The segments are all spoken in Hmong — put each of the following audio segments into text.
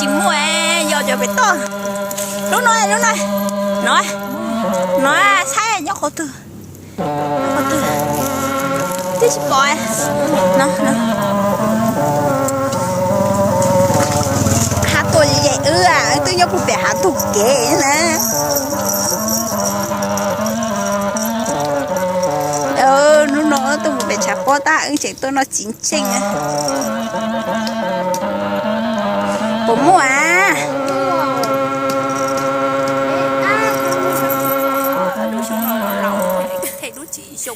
Muaj yos cov pem toj. Lub no, lub no, no, no saib nyob qhov twg. Qhov twg? Twb tsis pom. No, no. Hav tuaj yem wb, wb twb nyob puag pem hav ntug kev na. Hnub no tuaj mus pem tshav pob tab wb tseem tuaj noj txiv ntseej. Puas muaj a? Lub xyoo no los laus, lub tsis xyoo.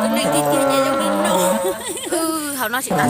Tus neeg tiag tiag ces zoo li no. Wb hauv no tsis tau.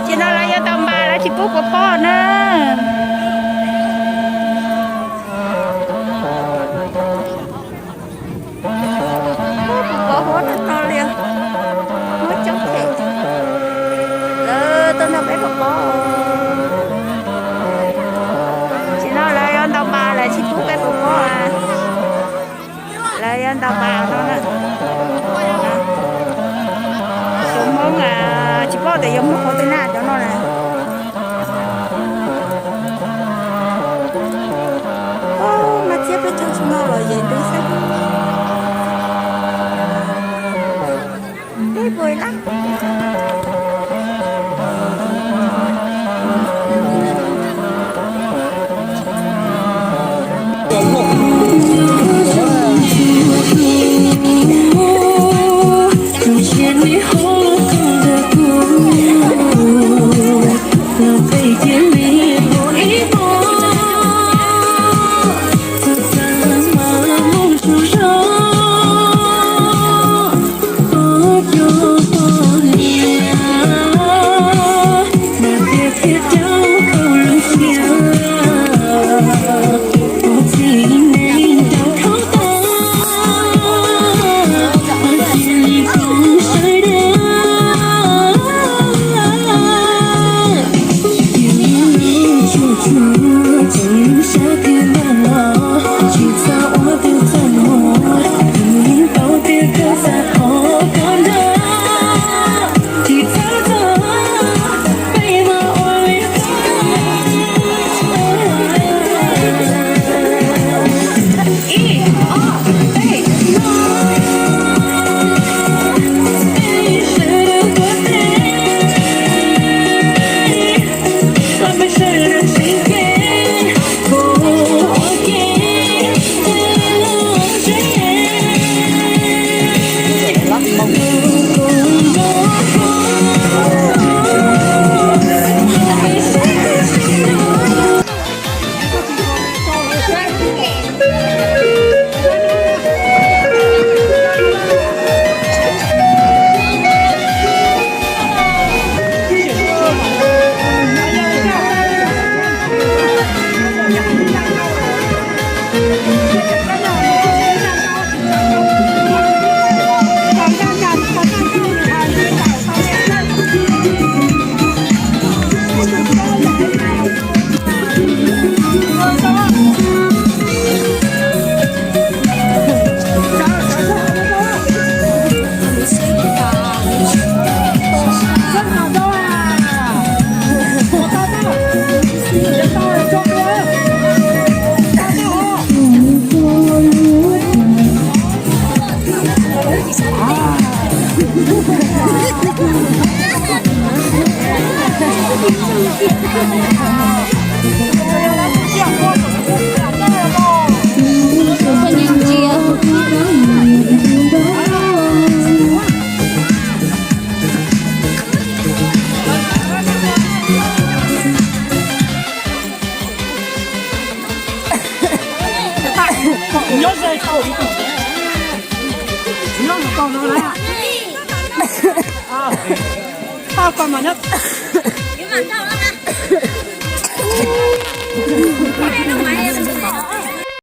Ces no lawv yuav tau npas, lawv tsis pub kuv pob na. Kuv pov huab no li, muab coob ces lawv tuaj nrog peb pov pob. Tsis no lawv yuav ntaus npas, lawv tsis pub peb pov pob. Lawv yuav ntaus npas no na. Cov Hmoob tsis paub tias yuav muab qhov twg na cov no na. Mas thiab peb cov tsis no los yeej twb xwb. Peb pus lab. Nyob ze tau, nyob mus tau no na. Tau koj mas nyob.